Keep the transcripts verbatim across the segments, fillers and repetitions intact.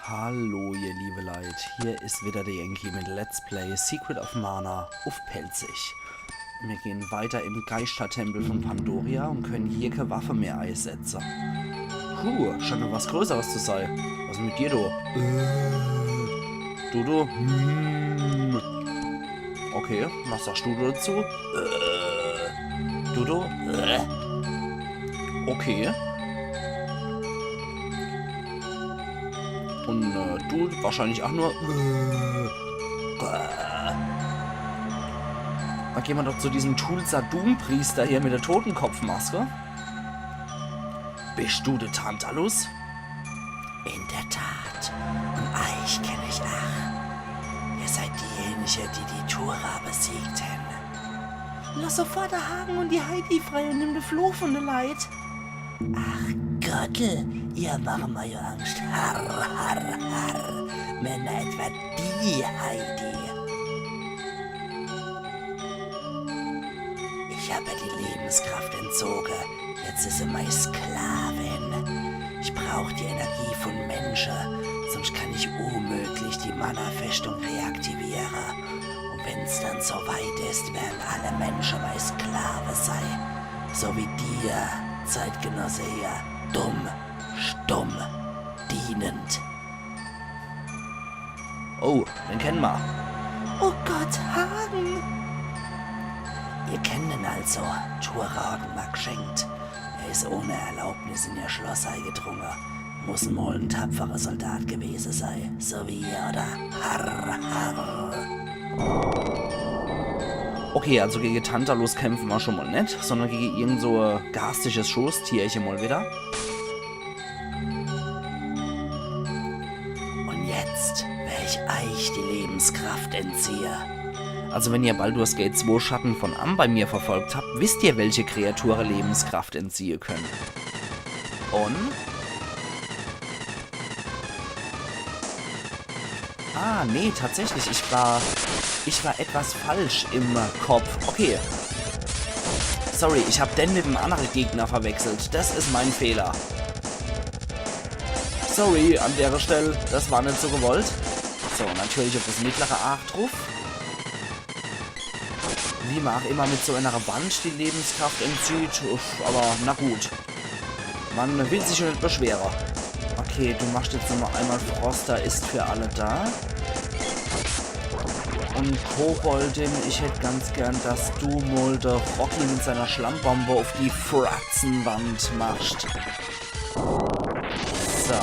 Hallo, ihr liebe Leit, hier is wieder de Yankee mit Let's Play Secret of Mana uff Pälzisch. Mir gehen weiter im Geischtertempel von Pandoria und können hier kä Waffe mehr eisetze. Puh, scheint noch was Größeres zu sei. Was is mit dir, du? Äh, du, du? Hm. Okay, was sagst du dazu? Äh, du, du? Äh. Okay. Und äh, du wahrscheinlich auch nur. Äh, äh. Dann gehen wir doch zu diesem Thulsa Doom-Priester hier mit der Totenkopfmaske. Bist du der Tantalus? In der Tat. Und euch kenn ich auch. Ihr seid diejenige, die die Tura besiegt haben. Lass sofort de Hagen und die Heidi frei und nimm de Fluch von de Leit. Ach Gottel, ihr machen mir ja Angst. Harr, harr, harr. Männer etwa die Heidi. Ich hab ihr die Lebenskraft entzogen. Jetzt is sie meine Sklavin. Ich brauch die Energie von Menschen, sonst kann ich unmöglich die Mana-Festung reaktivieren. Und wenn's dann so weit is, werden alle Menschen meine Sklave sein. So wie dir, Zeitgenosse hier. Dumm, stumm, dienend. Oh, den kennen ma. Oh Gott, Hagen! Ihr kennt ihn also. Tura hat ihn ma geschenkt. Er is ohne Erlaubnis in ihr Schloss eingedrungen. Muss mol en tapferer Soldat gewesen sein. So wie ihr, oder? Harr, harr. Okay, also gegen Tantalus kämpfen ma schon mal net, sondern gegen irgend so e garstiges Schoßtierche mal wieder. Und jetzt werde ich euch die Lebenskraft entziehen. Also wenn ihr Baldur's Gate zwei Schatten von Amn bei mir verfolgt habt, wisst ihr, welche Kreature Lebenskraft entziehen können. Und Ah, nee, tatsächlich. Ich war, ich war etwas falsch im Kopf. Okay. Sorry, ich hab den mit dem anderen Gegner verwechselt. Das is mein Fehler. Sorry, an der Stelle. Das war net so gewollt. So, natürlich auf das mittlere Arch drauf. Wie man auch immer mit so einer Wand die Lebenskraft entzieht. Uff, aber na gut. Man will sich schon net beschweren. Okay, du machst jetzt nochmal einmal Froster ist für alle da. Und Koboldin, ich hätt ganz gern, dass du mal der Rocky mit seiner Schlammbombe auf die Fratzenwand machst. So.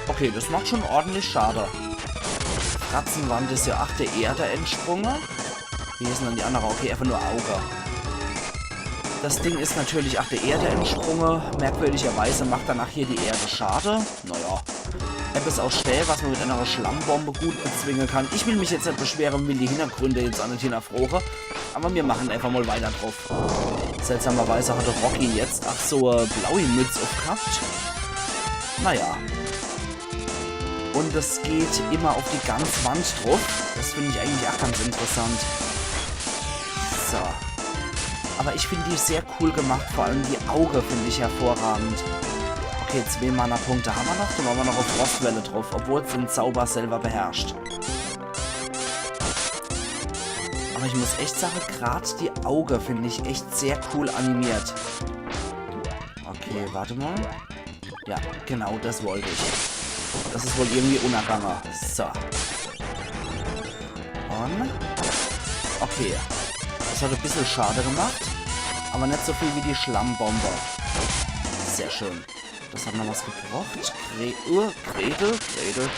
Okay, das macht schon ordentlich Schade. Fratzenwand is ja ach der Erde entsprungen. Wie is denn dann die andere? Okay, einfach nur Auge. Das Ding is natürlich ach der Erde entsprungen. Merkwürdigerweise macht dann ach hier die Erde Schade. Naja. Etwas aus Stähl, was man mit einer Schlammbombe gut bezwingen kann. Ich will mich jetzt net beschweren, will die Hintergründe jetzt ach net hinterfroren. Aber mir machen einfach mal weiter drauf. Seltsamerweise hatte Rocky jetzt ach so e blaue Mütz aufgehabt. Naja. Und es geht immer auf die ganze Wand drauf. Das finde ich eigentlich auch ganz interessant. So. Aber ich finde die sehr cool gemacht. Vor allem die Auge finde ich hervorragend. Okay, zwei Mana-Punkte haben wir noch. Dann machen wir noch eine Frostwelle drauf, obwohl es den Zauber selber beherrscht. Aber ich muss echt sagen, grad die Auge finde ich echt sehr cool animiert. Okay, warte mal. Ja, genau, das wollte ich. Das ist wohl irgendwie untergange. So. Und? Okay. Das hat ein bisschen Schade gemacht. Aber nicht so viel wie die Schlammbombe. Sehr schön. Das hat noch was gebracht. Gre uh, Gretel, Gretel.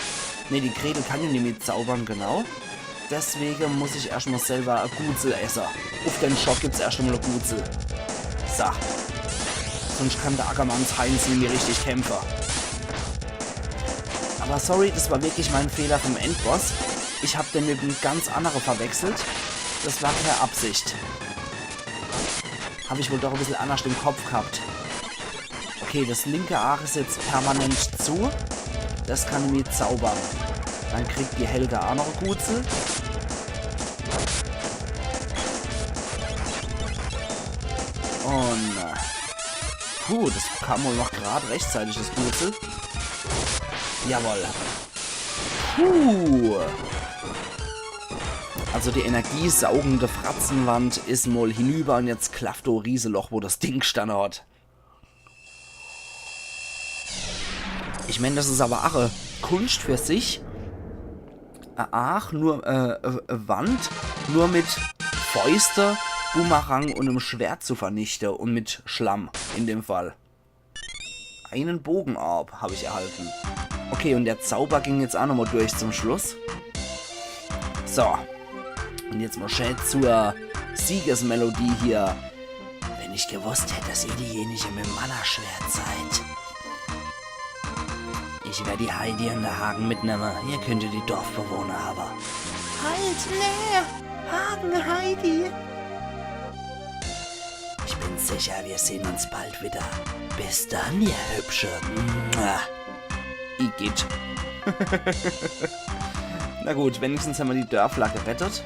Ne, die Gretel kann ja nicht mehr zaubern, genau. Deswegen muss ich erstmal selber e Gutsel esse. Uff den Schock gibt's erstmal e Gutsel. So. Sonst kann der Ackermanns Heinz nicht mehr richtig kämpfen. Aber sorry, das war wirklich mein Fehler vom Endboss. Ich hab den mit einem ganz anderen verwechselt. Das war keine Absicht. Hab ich wohl doch ein bisschen anders im Kopf gehabt. Okay, das linke Aach ist jetzt permanent zu. Das kann ich mir zaubern. Dann kriegt die Helga auch noch e Gutsel. Und äh, puh, das kam wohl noch grad rechtzeitig, das Gutsel. Jawoll. Puh. Also die energiesaugende Fratzenwand is mol hinüber un jetzt klafft do e Rieseloch, wo das Ding gestanne hat. Ich mein, das is awwer ach e Kunscht für sich. Äh, Ach, nur, äh, äh, Wand, nur mit Fäuste, Bumerang un em Schwert zu vernichte un mit Schlamm in dem Fall. Einen Bogenarm hab ich erhalten. Okay, un der Zauber ging jetzt ach nochmal durch zum Schluss. So. Un jetzt mol schää zur Siegesmelodie hier. Wenn ich gewusst hätt, dass ihr diejenige mit dem Mana-Schwert seid. Ich werd die Heidi un de Hagen mitnemme. Ihr könnt die Dorfbewohner hawwe. Halt, nee! Hagen, Heidi! Ich bin sicher, wir sehen uns bald wieder. Bis dann, ihr Hübsche. Mua. Igitt. Na gut, wenigstens hämmer die Dörfler gerettet.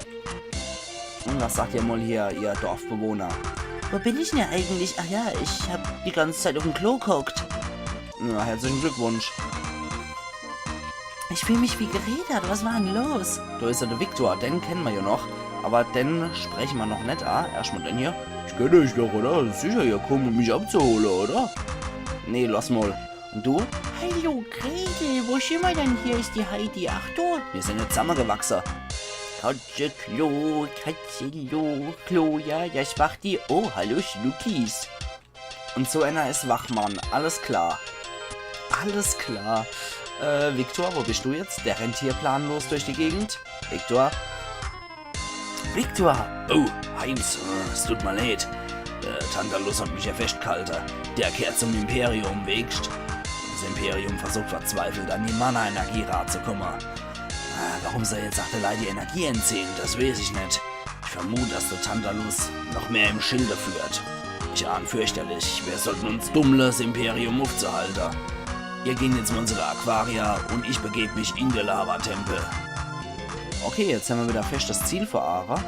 Un was sagt ihr mol hier, ihr Dorfbewohner? Wo bin ich denn eigentlich? Ach ja, ich hab die ganze Zeit auf dem Klo gehockt. Na, herzlichen Glückwunsch. Ich fühl mich wie gerädert. Was war denn los? Do is jo de Victor, den kenne mer jo noch. Awwer den spreche mer noch net a. Erscht mol den hier. Ich kenn euch doch, oder? Sicher, ihr kommt, um mich abzuhole, oder? Nee, lass mol. Un du? Hallo Gretel, wo sin mer denn? Hier is die Heidi. Ach du. Mir sin jo zammegewachse. Katze, Klo, Katze, Klo, Klo, ja, das macht die. Oh, hallo Schnuckis. Un so einer is Wachmann. Alles klar. Alles klar. Äh, Victor, wo bist du jetzt? Der rennt hier planlos durch die Gegend. Victor? Victor! Oh, Heinz, äh, es tut mer leid. Äh, Tantalus hat mich hier festgehalte. Der kehrt zum Imperium, weescht? Das Imperium versucht verzweifelt, an die Mana-Energie ranzukomme. Äh, warum se jetzt aach de Leit die Energie entziehen, das weeß ich net. Ich vermut, dass de Tantalus noch mehr im Schilde führt. Ich ahn fürchterlich, wir sollten uns dummle, das Imperium uffzuhalte. Ihr gehn jetzt mol zu de Aquaria un ich begeb mich in de Lava-Tempel. Okay, jetzt hämmer wieder feschtes Ziel vor Aare.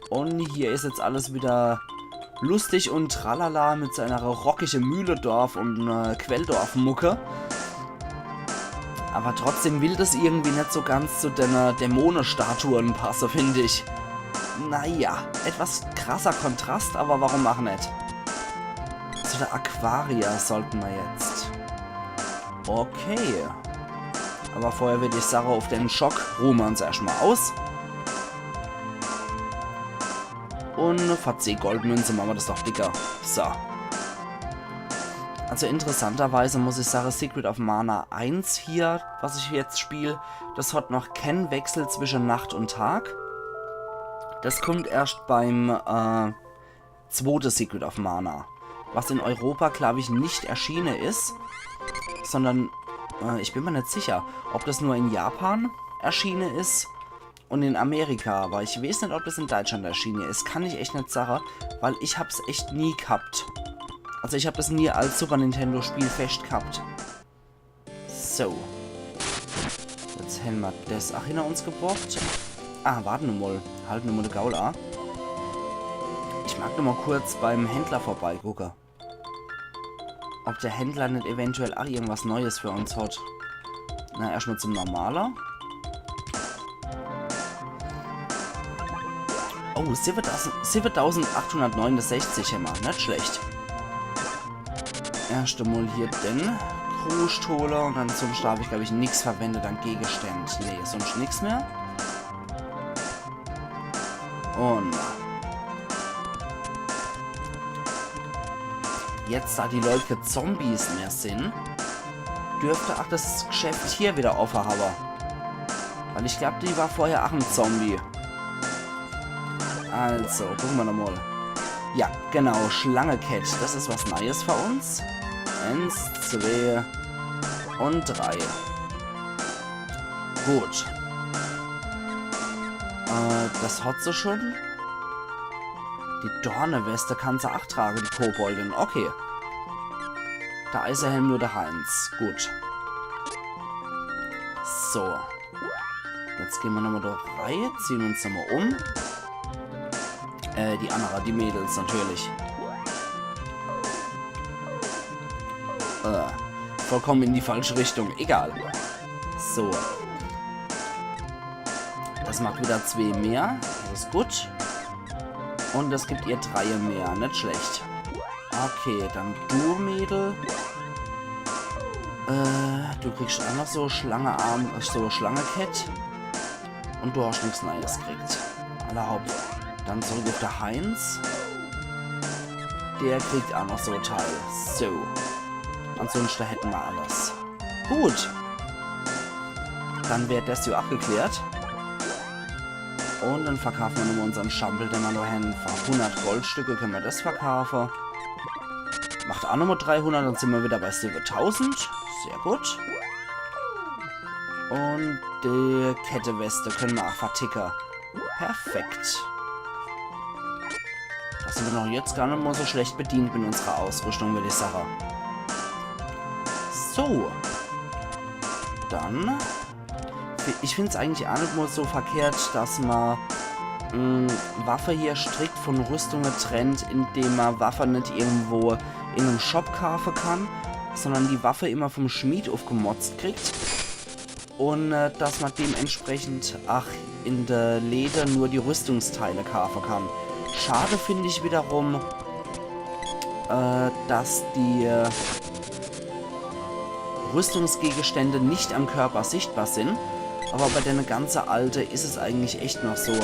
Un hier is jetzt alles wieder lustig un tralala mit so einer rockige Mühledorf un, äh, Quelldorf-Mucke. Awwer trotzdem will das irgendwie net so ganz zu denne Dämonestatuen passe, find ich. Naja, etwas krasser Kontrast, awwer warum aach net? Zu de Aquaria sollten mer jetzt. Okay. Awwer vorher würd ich sage, uff den Schock ruhe mer uns erscht mol aus. Un verzeh Goldmünze, mache mer das doch dicker. So. Also interessanterweise muss ich sage, Secret of Mana eins hier, was ich jetzt spiel, das hat noch kän Wechsel zwischen Nacht un Tag. Das kommt erscht beim, äh, zwote Secret of Mana, was in Europa, glaub ich, net erschiene is, sondern, äh, ich bin mer net sicher, ob das nur in Japan erschiene is un in Amerika, awwer ich weeß net, ob das in Deutschland erschiene is. Kann ich echt net sage, weil ich hab's echt nie gehabt. Also ich hab das nie als Super Nintendo Spiel fescht gehabt. So. Jetzt hämmer das aach hinner uns gebracht. Ah, wart nur mol. Halt nur mol de Gaul a. Ich mag nur mol kurz beim Händler vorbeigucke. Ob de Händler net eventuell aach irgendwas Neues für uns hat. Na, erscht mol zum Normaler. Oh, siwwetausend, siwwetausendachthundertneunundsechzig hämmer. Net schlecht. Erscht mol hier den Kruscht hole un ansonscht hab ich, glaub ich, nix verwendet an Gegenständ. Nee, sonscht nix mehr. Un jetzt, da die Leit kä Zombies mehr sin, dürft aach das Geschäft hier wieder offe hawwe. Weil ich glaub, die war vorher aach en Zombie. Also, gucke mer nochmol. Ja, genau, Schlangekett. Das is was Neues für uns. Eins, zwei un drei. Gut. Äh, das hat se schon. Die Dorneweste kann se aach trage, die Koboldin. Okay. De Eisehelm nur de Heinz. Gut. So. Jetzt gehn mer nochmol do rei, ziehen uns nochmol um. Äh, die annere, die Mädels natürlich. Äh, vollkommen in die falsche Richtung. Egal. So. Das macht wieder zwee mehr. Das is gut. Und es gibt ihr dreie mehr. Net schlecht. Okay, dann du, Mädel. Äh, du kriegst ach noch so Schlangearm, so Schlangekett. Und du hast nix Neies kriegt. Alla hopp. Dann zurück auf de Heinz. Der kriegt ach noch so e Teil. So. Ansonsten hätten wir alles. Gut. Dann wär das jo ach geklärt. Und dann verkaufen wir nochmal unsern Schampel, den wir noch haben. Für hundert Goldstücke können wir das verkaufen. Macht ach nochmal dreihundert, dann sind wir wieder bei siebentausend. Sehr gut. Und die Ketteweste können wir ach verticken. Perfekt. Da sind wir noch jetzt gar net mal so schlecht bedient mit unserer Ausrüstung, würde ich sagen. So. Dann. Ich find's eigentlich ach net mal so verkehrt, dass man mm, Waffe hier strikt von Rüstunge trennt, indem man Waffe net irgendwo in einem Shop kaufen kann, sondern die Waffe immer vom Schmied aufgemotzt kriegt. Und äh, dass man dementsprechend ach in de Läde nur die Rüstungsteile kaufen kann. Schade finde ich wiederum, äh, dass die äh, Rüstungsgegenstände nicht am Körper sichtbar sind. Aber bei dene ganze Alte is es eigentlich echt noch so. Äh,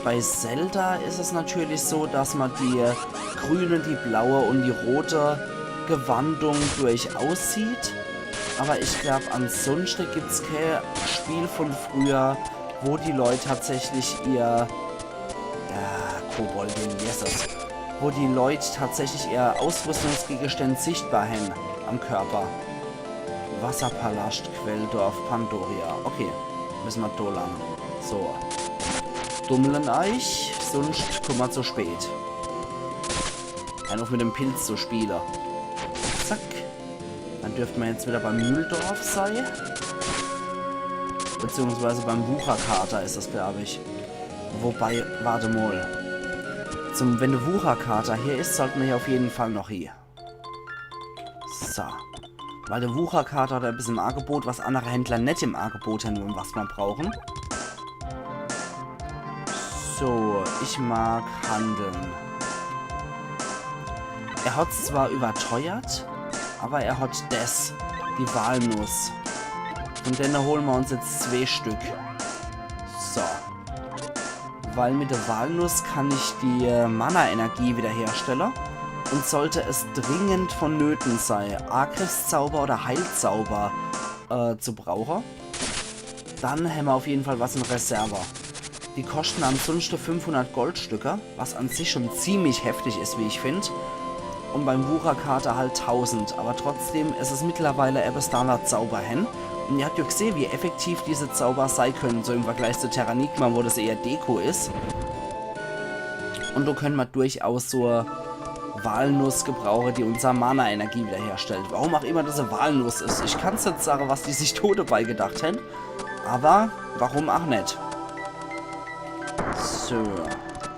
bei Zelda is es natürlich so, dass man die grüne, die blaue und die rote Gewandung durchaus sieht. Aber ich glaub, ansonsten gibt's kein Spiel von früher, wo die Leute tatsächlich ihr, ja, Koboldin, Jesus, wo die Leute tatsächlich ihr Ausrüstungsgegenstände sichtbar haben am Körper. Wasserpalast, Quelldorf, Pandoria. Okay, müssen wir da lang. So. Dummeln euch, sonst kommen wir zu spät. Hör auf mit dem Pilz zu spielen. Zack. Dann dürften wir jetzt wieder beim Mühldorf sein. Beziehungsweise beim Wucherkater is es, glaub ich. Wobei, warte mal. Zum, wenn de Wucherkater hier is, sollten wir hier auf jeden Fall noch hier. So. Weil de Wucherkater hat etwas im Angebot, was andere Händler net im Angebot haben und was wir brauchen. So, ich mag handeln. Er hat's zwar überteuert, aber er hat des, die Walnuss. Und dann holen wir uns jetzt zwei Stück. So. Weil mit der Walnuss kann ich die äh, Mana-Energie wiederherstellen. Und sollte es dringend vonnöten sein, Angriffszauber oder Heilzauber äh, zu brauchen, dann haben wir auf jeden Fall was in Reserve. Die kosten ansonsten fünfhundert Goldstücke, was an sich schon ziemlich heftig ist, wie ich finde. Und beim Wucherkater halt tausend, aber trotzdem is es mittlerweile eben Standardzauber hen. Und ihr habt ja gesehen, wie effektiv diese Zauber sein können, so im Vergleich zu Terranigma, wo das eher Deko ist. Und da können wir durchaus so Walnuss gebrauchen, die unser Mana-Energie wiederherstellt. Warum auch immer das e Walnuss ist. Ich kann's net sagen, was die sich do dabei gedacht haben. Aber warum auch net? So.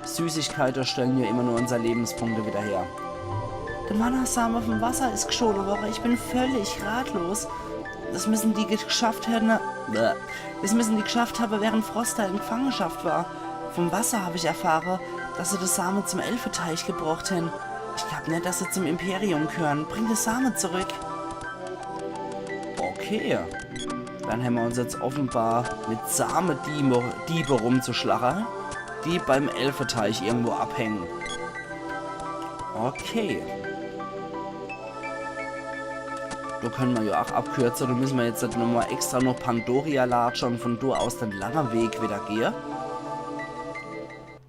Süßigkeiten stellen ja immer nur unsere Lebenspunkte wieder her. Der Mana-Same vom Wasser ist gestohlen worden. Ich bin völlig ratlos. Das müssen die geschafft haben. Bäh. Das müssen die geschafft haben, während Frosta in Gefangenschaft war. Vom Wasser habe ich erfahren, dass sie das Same zum Elfeteich gebracht haben. Ich glaub net, dass sie zum Imperium gehören. Bring das Same zurück. Okay. Dann haben wir uns jetzt offenbar mit Same-Diebe Diebe rumzuschlagen, die beim Elfeteich irgendwo abhängen. Okay. Da können wir ja auch abkürzen. Da müssen wir jetzt nicht nochmal extra nach Pandoria latschen und von da aus den langen Weg wieder gehen.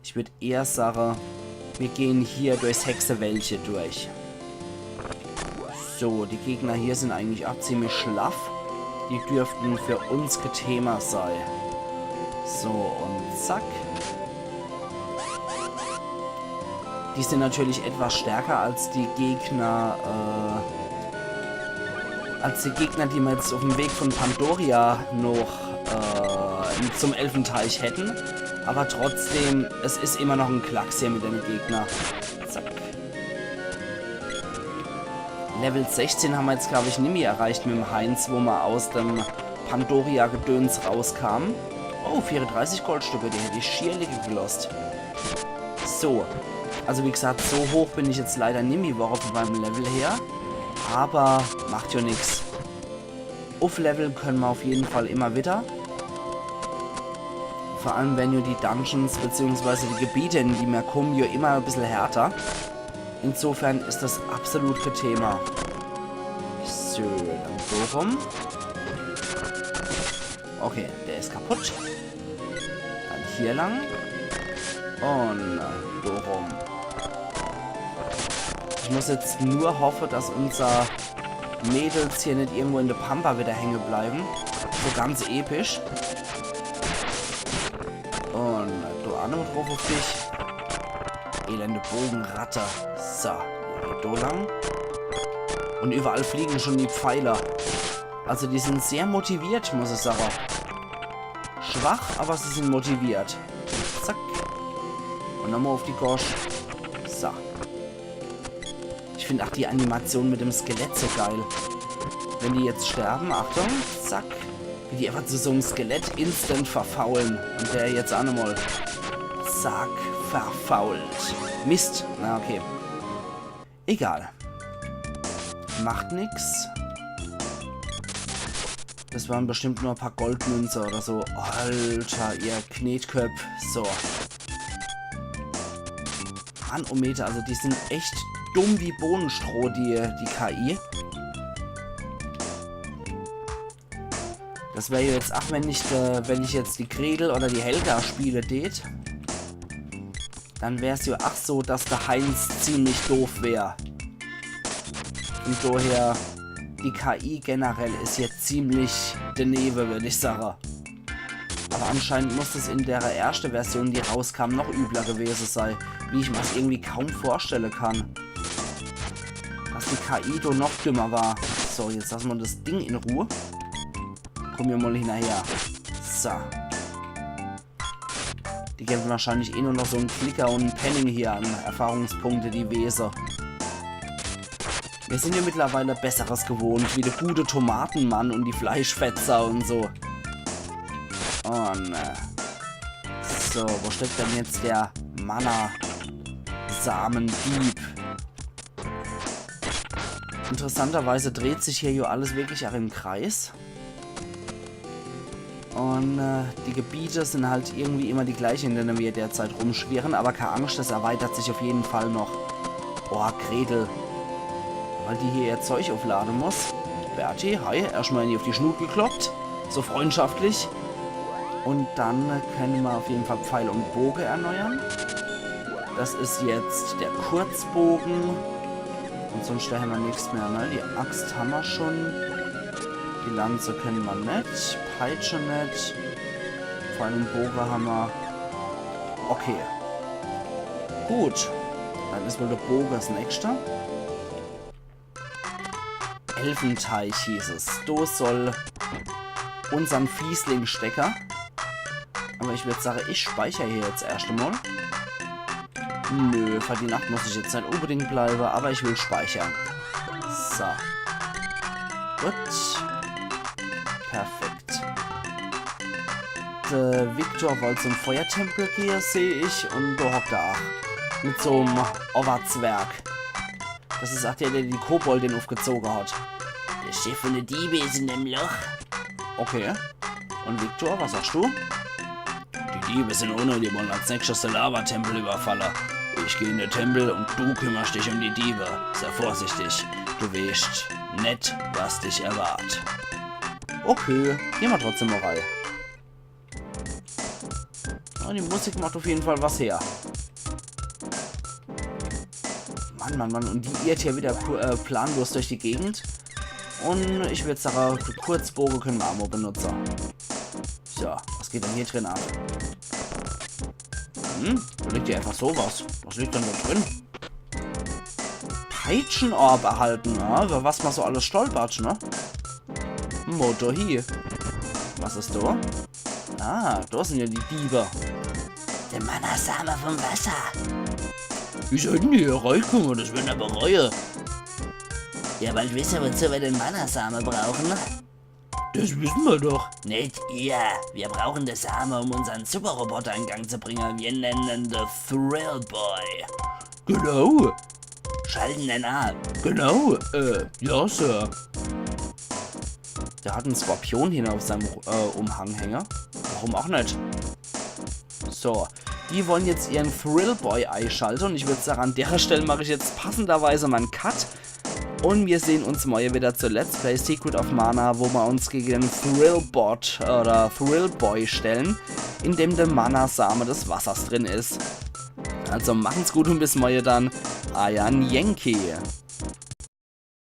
Ich würd eher sagen, wir gehen hier durchs Hexewäldche durch. So, die Gegner hier sind eigentlich auch ziemlich schlaff. Die dürften für uns kein Thema sein. So, und zack. Die sind natürlich etwas stärker als die Gegner, äh, als die Gegner, die wir jetzt auf dem Weg von Pandoria noch äh, zum Elfeteich hätten. Aber trotzdem, es ist immer noch ein Klacks hier mit den Gegner. Zack. Level sechzehn hammer jetzt, glaub ich, nimmi erreicht mit dem Heinz, wo mer aus dem Pandoria-Gedöns rauskamen. Oh, vierunddreißig Goldstücke, die hätt ich schier liege gelosst. So, also wie gesagt, so hoch bin ich jetzt leider nimmi worre von meinem Level her. Aber macht jo nix. Uffleveln könne mer auf jeden Fall immer wieder. Vor allem, wenn jo die Dungeons beziehungsweise die Gebiete, in die mer kommen, jo immer e bissel härter. Insofern is das absolut kein Thema. So, dann so rum. Okay, der is kaputt. Dann hier lang. Und so rum. Ich muss jetzt nur hoffe, dass unser Mädels hier nit irgendwo in der Pampa wieder hänge bleiben. So ganz episch. Und do an und drauf auf dich. Elende Bogenratte. So, hier geht do lang. Und überall fliegen schon die Pfeile. Also die sind sehr motiviert, muss ich sagen. Schwach, aber sie sind motiviert. Zack. Und nochmal auf die Gosch. So. Ich find auch die Animation mit dem Skelett so geil. Wenn die jetzt sterben, Achtung, zack. Wie die einfach zu so einem Skelett instant verfaulen. Und der jetzt auch nochmal. Zack, verfault. Mist. Na, okay. Egal. Macht nix. Das waren bestimmt nur ein paar Goldmünze oder so. Alter, ihr Knetköpp. So. Manometer, also die sind echt dumm wie Bohnenstroh, die, die K I. Das wär jetzt, ach, wenn ich, äh, wenn ich jetzt die Gretel oder die Helga spiele tät, dann wär's ja ach so, dass der Heinz ziemlich doof wär. Und daher, die K I generell is jetzt ziemlich daneben, würd ich sagen. Aber anscheinend muss es in der ersten Version, die rauskam, noch übler gewesen sei, wie ich mir's irgendwie kaum vorstellen kann. Dass die K I do noch dümmer war. So, jetzt lassen wir das Ding in Ruhe. Komm mir mal hinterher. So. Die geben wahrscheinlich eh nur noch so einen Klicker und einen Penning hier an Erfahrungspunkte, die Wese. Wir sind ja mittlerweile Besseres gewohnt, wie der gute Tomatenmann und die Fleischfetzer und so. Und, äh, so, wo steckt denn jetzt der Mana-Samendieb? Interessanterweise dreht sich hier ja alles wirklich auch im Kreis. Und, äh, die Gebiete sind halt irgendwie immer die gleichen, in denen wir derzeit rumschwirren. Aber keine Angst, das erweitert sich auf jeden Fall noch. Oh, Gretel. Weil die hier ihr Zeug aufladen muss. Berti, hi. Erstmal in die auf die Schnut gekloppt. So freundschaftlich. Und dann können wir auf jeden Fall Pfeil und Boge erneuern. Das is jetzt der Kurzbogen. Und sonst haben wir nichts mehr, ne? Die Axt haben wir schon. Die Lanze können wir net. Peitsche net. Vor allem Boge haben wir. Okay. Gut. Dann is wohl der Boge das nächste. Elfenteich hieß es. Do soll unsern Fiesling stecken. Aber ich würd sagen, ich speicher hier jetzt erst einmal. Nö, für die Nacht muss ich jetzt nicht unbedingt bleiben, aber ich will speichern. So. Gut. Perfekt. Der Victor wollt zum Feuertempel gehe, seh ich, und do hockt er auch. Mit so'm Overzwerg. Das is auch der, der die Koboldin aufgezogen hat. Das Schiff von de Diebe is in dem Loch. Okay. Und Victor, was sagst du? Die Diebe sind unne, die wollen als nächstes den Lavatempel überfallen. Ich geh in den Tempel und du kümmerst dich um die Diebe. Sei vorsichtig. Du weescht net, was dich erwart. Okay, geh mer trotzdem mal rein. Ja, die Musik macht auf jeden Fall was her. Mann, Mann, Mann. Und die irrt hier wieder ku- äh, planlos durch die Gegend. Und ich würd sagen, Kurzboge können wir auch mal benutzen. So, was geht denn hier drin ab? Hm? Da liegt ja einfach so was. Was liegt denn da drin? Peitschenorb erhalten, ja? Über was man so alles stolpert, ne? Motor hier. Was is da? Ah, da sind ja die Diebe. Der Mana-Same vom Wasser. Wie seid denn ihr hier reingekommen? Das wird er bereuen. Ja, bald wisse, wozu wir den Mana-Same brauchen. Das wissen wir doch. Net ihr. Wir brauchen de Same, um unsern Superroboter in Gang zu bringen. Wir nennen den Thrill Boy. Genau. Schalten den ab. Genau. Äh, ja, Sir. Der hat en Skorpion hinne auf seinem äh, Umhang hänge. Warum auch net? So, die wollen jetzt ihren Thrill Boy eischalte und ich würd sagen, an derer Stelle mache ich jetzt passenderweise mal en Cut. Und wir sehen uns morje wieder zu Let's Play Secret of Mana, wo wir uns gegen den Thrill Bot oder Thrill Boy stellen, in dem der Mana-Same des Wassers drin is. Also machen's gut und bis morje dann. Eier Yankee.